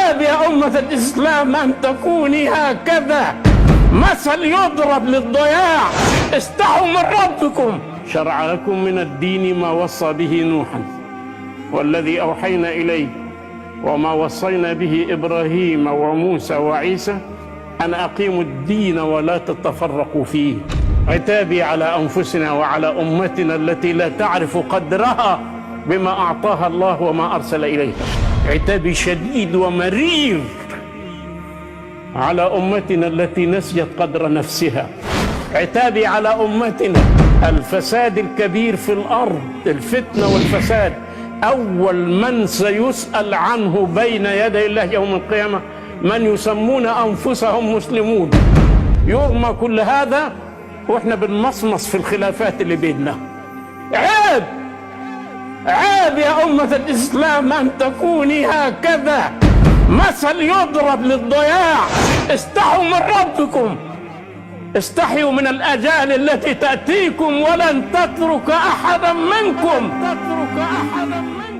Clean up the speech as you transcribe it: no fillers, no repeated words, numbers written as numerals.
عيب يا أمة الإسلام أن تكوني هكذا، مثل يضرب للضياع. استحوا من ربكم. شرع لكم من الدين ما وصى به نوحا والذي أوحينا إليه وما وصينا به إبراهيم وموسى وعيسى أن أقيموا الدين ولا تتفرقوا فيه. عتابي على أنفسنا وعلى أمتنا التي لا تعرف قدرها بما أعطاها الله وما أرسل إليها. عتابي شديد ومرير على أمتنا التي نسيت قدر نفسها. عتابي على أمتنا الفساد الكبير في الأرض، الفتنة والفساد. أول من سيسأل عنه بين يدي الله يوم القيامة من يسمون أنفسهم مسلمون. يرمى كل هذا وإحنا بنمصمص في الخلافات اللي بيننا. عيب، عيب يا أمة الإسلام أن تكوني هكذا، مثل يضرب للضياع. استحوا من ربكم، استحيوا من الأجيال التي تأتيكم ولن تترك أحدا منكم، تترك أحدا منكم.